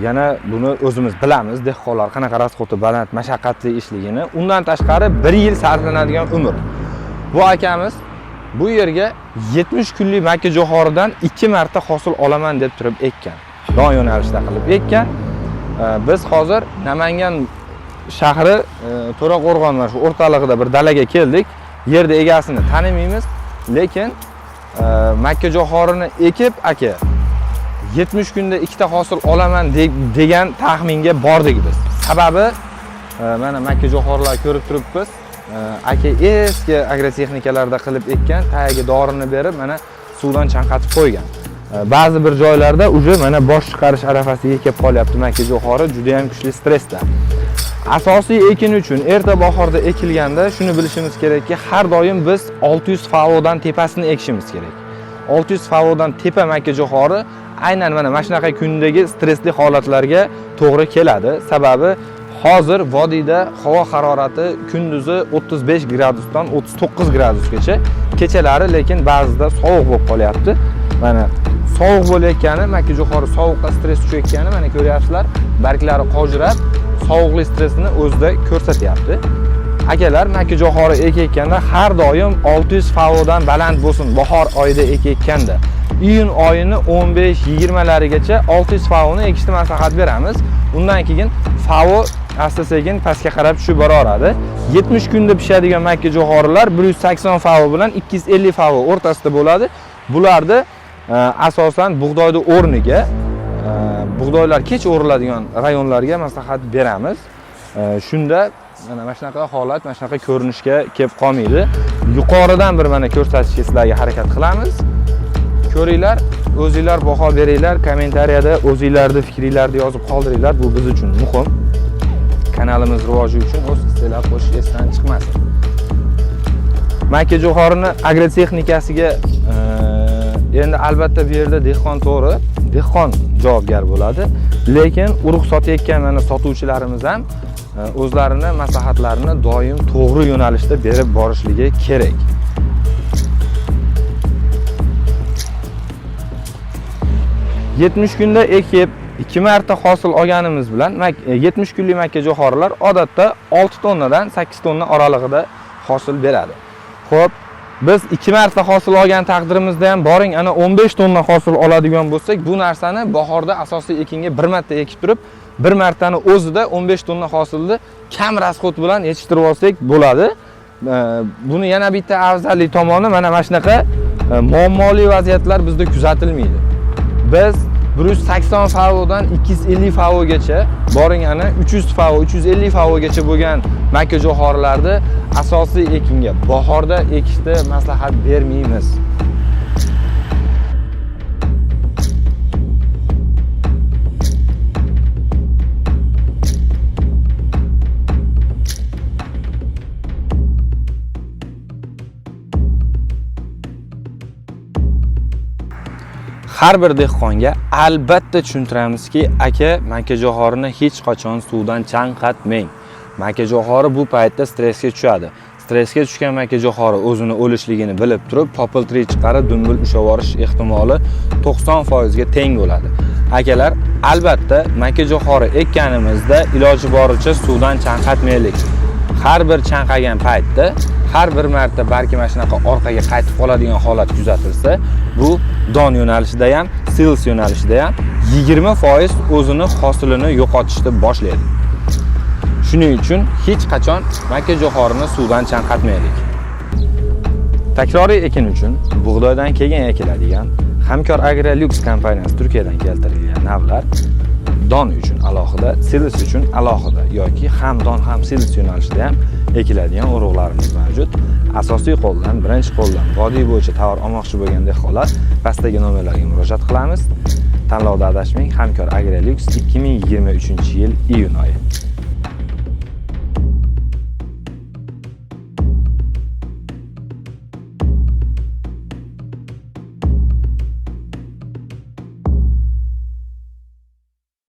Yana buni o'zimiz bilamiz, dehqonlar qanaqa расходi baland, mashaqqatli ishligini. Undan tashqari 1 yil sarflanadigan umr. Bu akamiz bu yerga 70 kunlik makkajo'xoridan 2 marta hosil olaman deb turib ekkan. Don yo'nalishida qilib ekkan. Biz hozir Namangan shahri To'raqo'rg'on mana shu o'rtalig'ida bir dalaga keldik. Yerda egasini tanimaymiz, lekin makkajo'xorini ekib aka 70 kunda 2 ta hosil olaman degan taxminga bordik biz. Sababi mana makkajo'xorilar ko'rib turibmiz. Aka eski agrotexnikalarda qilib ekkan, tagiga dorini berib, mana suvdan chanqatib qo'ygan. Ba'zi bir joylarda уже mana bosh chiqarish arafasiga kelib qolyapti makkajo'xori, juda ham kuchli stressda. Asosiy ekin uchun erta bahorda ekilganda shuni bilishimiz kerakki, har doim biz 600 FAOdan tepasini ekishimiz kerak. 600 FAOdan tepa makkajo'xori aynan mana shunaqa kundagi stressli holatlarga to'g'ri keladi. Sababi hozir vodiyda havo harorati kunduzi 35 gradusdan 39 gradusgacha, kechalari lekin ba'zida sovuq bo'lib qolyapti. Mana sovuq bo'layotgani, makkajo'xori sovuqqa stress tushayotgani mana ko'ryapsizlar, barglari qovjirab, sovuqlik stressini o'zida ko'rsatyapti. Akalar, makkajo'xori ekayotganda har doim 600 FAOdan baland bo'lsin bahor oyida ekayotganda. Iyun oyini 15-20larigacha 600 FAOni ekishni maslahat beramiz. Undan keyin FAO asta-sekin pastga qarab tushib boraveradi. 70 kunda pishadigan makkajo'xorilar 180 FAO bilan 250 FAO o'rtasida bo'ladi. Bularni asosan bug'doyni o'rniga, bug'doylar kech o'riladigan rayonlarga maslahat beramiz. Shunda mana shunaqa holat, mana shunaqa ko'rinishga kelib qolmaydi. Yuqoridan bir mana ko'rsatishga sizlarga harakat qilamiz. Ko'ringlar, o'zinglar baho beringlar, kommentariyada o'zinglarning fikringlarni yozib qoldiringlar. Bu biz uchun muhim. Kanalimiz rivoji uchun o'z hissanglar qo'shish esdan chiqmasin. Makkajo'xorini agrotexnikasiga endi albatta bu yerda dehqon to'g'ri, dehqon javobgar bo'ladi. Lekin urug' sotayotgan mana sotuvchilarimiz ham o'zlarini maslahatlarini doim to'g'ri yo'nalishda berib borishligi kerak. 70 kunda ekib 2 marta hosil olganimiz bilan 70 kunlik makkajo'xorilar odatda 6 tonnadan 8 tonna oralig'ida hosil beradi. Xo'p, biz 2 marta hosil olgan taqdirimizda ham boring ana 15 tonna hosil oladigan bo'lsak, bu narsani bahorda asosiy ekinga bir marta ekib turib, bir martani o'zida 15 tonna hosilni kam расход bilan yetishtirib olsak bo'ladi. Buni yana bitta afzallik tomoni mana shunaqa muammoli vaziyatlar bizda kuzatilmaydi. Biz 180 FAOdan 250 FAOgacha, boring ana 300 FAO, 350 FAOgacha bo'lgan makkajo'xorilarni asosiy ekinga bahorda ekishni maslahat bermaymiz. Har bir dehqonga albatta tushuntiramizki, aka, makkajo'xorini hech qachon suvdan chanqatmang. Makkajo'xori bu paytda stressga tushadi. Stressga tushgan makkajo'xori o'zini o'lishligini bilib turib, popiltri chiqarib dumbil ushlab yuborish ehtimoli 90% ga teng bo'ladi. Akalar, albatta makkajo'xori ekkanimizda iloji boricha suvdan chanqatmaylik. Har bir chanqagan paytda har bir marta balki mana shunaqa orqaga qaytib qoladigan holat kuzatilsa, bu don yo'nalishida ham, sils yo'nalishida ham 20% o'zini hosilini yo'qotishni boshlaydi. Shuning uchun hech qachon makkajo'xorini suvdan chanqatmaylik. Takroriy ekin uchun bug'doydan keyin ekiladigan Hamkor Agro Lux kompaniyasi Turkiyadan keltirilgan navlar don uchun alohida, silos uchun alohida yoki ham don ham silos yo'nalishida ham ekiladigan urug'larimiz mavjud. Asosiy qo'ldan, birinchi qo'ldan vodiy bo'yicha tovar olmoqchi bo'lgan dehqonlar pastdagi nomerlarga murojaat qilamiz. Tanlovda adashmang. Hamkor Agro Lux 2023-yil iyun oyi.